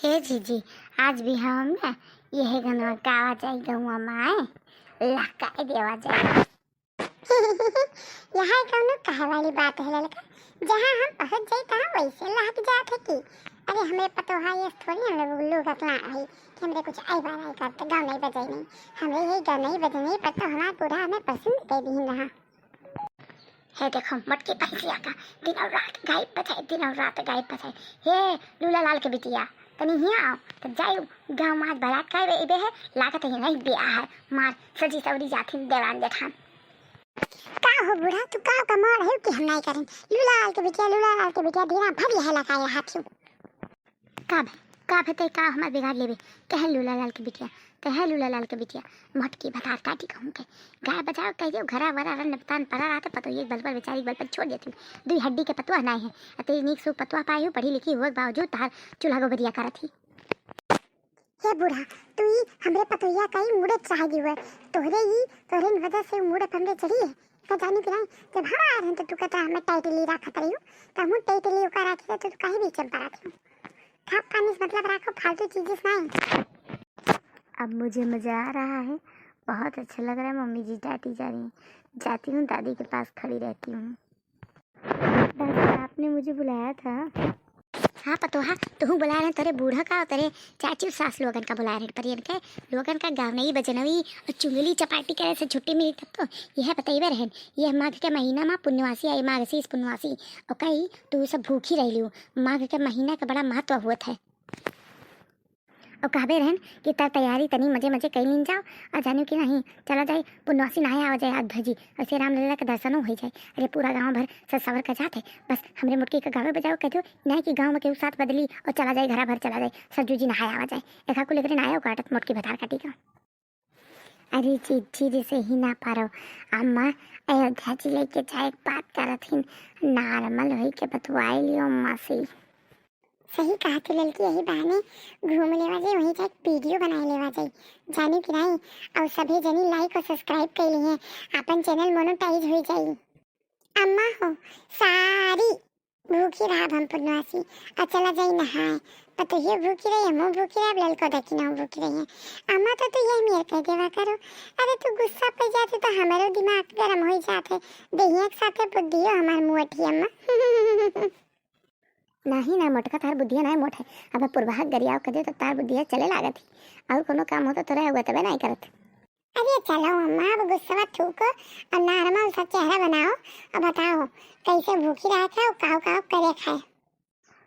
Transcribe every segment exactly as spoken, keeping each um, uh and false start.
ए जीजी, आज भी हम ना यह गाना गावा जाई गौवा माए, लहकाए देवा जाई। यहाँ कौनो कहे वाली बात है ललका, जहाँ हम पहुँच जाई तहाँ वैसे लहक जात है कि। अरे हमरे पतोहा ये थोड़ी हम लोग लोग अकला रही कि हमरे कुछ आई बार आई करते गाँव नहीं बजाई नहीं। हमरे यही गाँव नहीं बजने पर तो हमार बूढ़ा हमें पसंद दे दी रहा। हे देखो मोटकी भैंसिया का, दिन और रात गाय बजाए, दिन और रात गाय बजाए। हे लूला लाल के बिटिया, तनी हिया आओ, तब जाई गाँव माज बारात का बे, बे है, लागत है नहीं बिया है, मार सजी सवरी जाथिन देवान जेठान। का हो बूढ़ा, तू का का मार है कि हम नहीं करें? लूला लाल के बिटिया, लूला लाल के बिटिया, दीना भर यह लगाए हाथियों। का भे, का भे, तै का हमार बिगाड़ लेबे? कहे लूला लाल के बिटिया, कहे लूला लाल के बिटिया, मोटकी भतार काटी कहूँ के। गाय बजाओ कह दियो, घरा वरा रन नपतान पड़ा रहते, पतो ये बल पर बेचारी बल पर छोड़ देती। दुई हड्डी के पतुआ नाय है, आ तेरी नीक सु पतुआ पाए हो, पढ़ी लिखी हुआ के बावजूद तहार चूल्हा गोबरिया करत ही। हे बूढ़ा, तू ई हमरे पतोहिया का ई मूड़े चाह दी हुआ, तोहरे ई, तोहरे वजह से मूड़े पर हमरे चढ़ी है। का जानी कि नहीं, जब हम आए रहन तो तू कहता हमें टाइटली रखत रही हो, तो हम टाइटली ओका रखी तो तू कहीं भी चंपा रखी हो। खा पानी से मतलब रखो, फालतू चीजें से नहीं। अब मुझे मज़ा आ रहा है, बहुत अच्छा लग रहा है। मम्मी जी डांटी जा रही हैं, जाती हूँ दादी के पास खड़ी रहती हूँ। दादी, आपने मुझे बुलाया था? हाँ पतोहा, तुहूँ बुला रहे हैं, तोरे बूढ़ा का और तोरे चाची सास लोगन का बुला रहे हैं, पर इनके लोगन का गावनई बजनई और चुंगली चपाटी करे से छुट्टी मिली तब तो। यह बतइबे रहन, यह माघ के महीना मा पुण्यवासी आई, माघशीस पुण्यवासी, और कई तू सब भूखी रह लियो। माघ के महीना का बड़ा महत्व होत है। और कहबे रहन कि तर तैयारी तनी मजे मजे कई लीन जाओ, और जानियो कि नहीं, चला जाए पुनवासी नहाए आवा जाए, अध्वर जी, ऐसे रामलला के दर्शनो हो जाए। अरे पूरा गाँव भर सज सवर के जात है, बस हमरे मुटकी के गावे बजावे कह दियो, नहीं कि गाँव में केहू साथ बदली और चला जाए, घरा भर चला जाए, सरजू जी नहाए आवा जाए। एका कुल एकरे नायो काटत मोटकी भतार काटी का। अरे जीजी जी से ही ना पारो, अम्मा अयोध्या जी लेके जाए के बात करत हिन, नॉर्मल होई के बतुआई लियो अम्मा से। सही कहा तू ललकी, यही बहाने घूम लेवा जाए, वहीं जाके वीडियो बनाए लेवा जाए, जानी कि नहीं। और सभी जनी लाइक और सब्सक्राइब कर लिए, अपन चैनल मोनेटाइज हो जाई। अम्मा हो, सारी भूखी रहा हम पुनवासी, और चला जाई नहाए। पतोहियो भूखी रही, हमहू भूखी रहे, अब ललको देखी ना भूखी रही है। अम्मा तो तू यही मेर कह देवा करो, अरे तू गुस्सा पे जाते तो हमारो दिमाग गरम हो जाते, देहिया के साथे बुद्धियो हमार मोटी अम्मा। नाही ना मोटका, तार बुद्धिया नाही मोट है। अब पुरवाहक गरियाव कह दे तो तार बुद्धिया चले लागत ही। और कोनो काम हो तो तोरे अगुआ तबे नाही करत। अरे चलो अम्मा, अब गुस्सा थूको और नॉर्मल सा चेहरा बनाओ और बताओ कैसे भूखी रहा खाओ, काव काव करे खाए।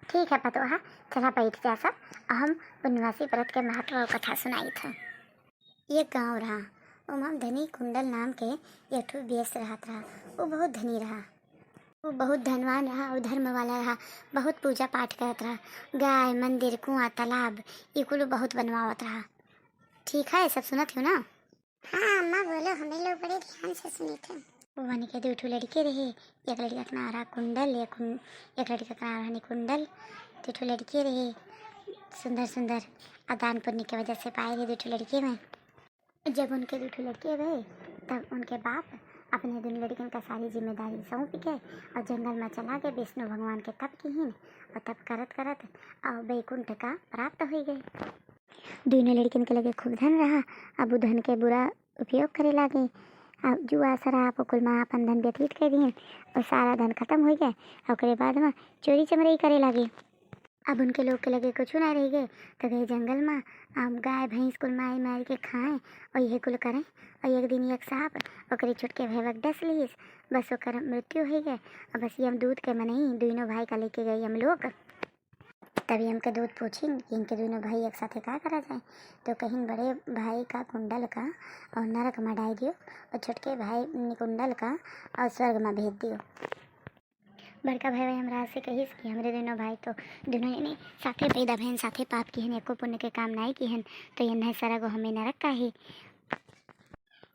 ठीक है पतोहा, चला बैठ जा सब, हम पुनवासी व्रत के महत्व और कथा सुनाई थे। एक गाँव रहा, ओमा धनी कुंडल नाम के एक ठो बेस रहत रहा। वो बहुत धनी रहा। वो बहुत धनवान रहा और धर्म वाला रहा, बहुत पूजा पाठ करत रहा। गाय, मंदिर, कुआं, तालाब, ये कुल बहुत बनवावत रहा। ठीक है, सब सुनत हो ना? हाँ अम्मा बोलो, हमें लोग बड़े ध्यान से सुने थे। वो बन के दो ठो लड़के रहे, एक लड़का के नाम रहा कुंडल, एक कुन-, एक लड़का के नाम रहा निकुंडल। दो ठो लड़के रहे, सुंदर सुंदर, और दान पुण्य के वजह से पाए रहे दो ठो लड़के में। जब उनके दो ठो लड़के भए, तब उनके बाप अपने दुनों लड़कन का सारी जिम्मेदारी सौंप के और जंगल में चला गए विष्णु भगवान के तप किहिन और तप करत करत और बैकुंठ का प्राप्त हो गए। दुनों लड़कन के लगे खूब धन रहा। अब उ धन के बुरा उपयोग करे लागे। अब जुआ शराब कुल में अपन धन व्यतीत कर दिए और सारा धन खत्म हो गए। ओकरे बाद में चोरी चमरई करे लागे। अब उनके लोग के लगे कुछ ना रह गए, तो गए जंगल में, अब गाय भैंस कुल मार मार के खाए और यह कुल करें। और एक दिन एक सांप ओकरे छोटके भैया के डस लिस, बस ओकर मृत्यु हो गए। और बस यमदूत के मनई दोनों भाई का लेके गए यम लोग। तब यम के दूत पूछिन कि इनके दोनों भाई एक साथे का करा जाए, तो कहिन बड़े भाई का कुंडल का और नरक में डाल दियो और छोटके भाई निकुंडल का और स्वर्ग में भेज दियो। बड़का भाई यमराज से कहिस कि हमरे दोनों भाई तो दोनों जने साथे पैदा भयन, साथे पाप किहन, एको पुण्य के काम नाई किहन, तो ये नह सरग हमें नरक का ही।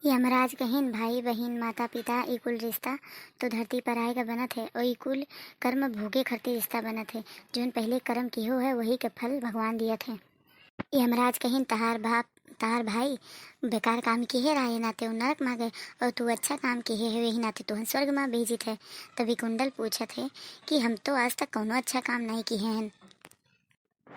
यमराज कहिन, भाई बहिन माता पिता ई कुल रिश्ता तो धरती पर आए का बनत है, और ई कुल कर्म भोगे खातिर रिश्ता बनत है। जोन पहले कर्म किहो है वही के फल भगवान दियत है। यमराज कहिन, तहार बाप, तहार भाई बेकार काम किहे रहा, ये नाते उ नरक में गए, और तू अच्छा काम किहे है, यही नाते तुहन स्वर्ग में भेजित है। तभी कुंडल पूछत है कि हम तो आज तक कौनो अच्छा काम नहीं किहे हैं।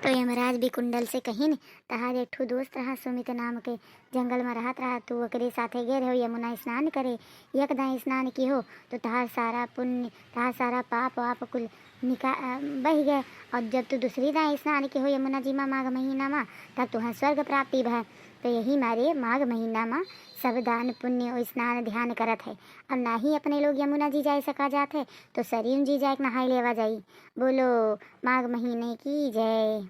तो यमराज भी कुंडल से कहिन, "तहार एक ठो दोस्त रहा सुमित नाम के, जंगल में रहत रहा, तू ओकरे साथे गए रहो यमुना स्नान करे। एक दाएं स्नान किहो तो तहार सारा पुण्य, तहार सारा पाप वाप कुल निका-, अ, बहि गए। और जब तू दूसरी दाएं स्नान किहो यमुना जी मा माघ महीना मा, तब तुहें स्वर्ग प्राप्ति भए। तो यही मारे माघ महीना मा सब दान पुण्य और स्नान ध्यान करत है। अब नाही अपने लोग यमुना जी जाए सका जात है, तो सरयू जी जाए के नहाए लेवा जाई।" बोलो माघ महीने की जय।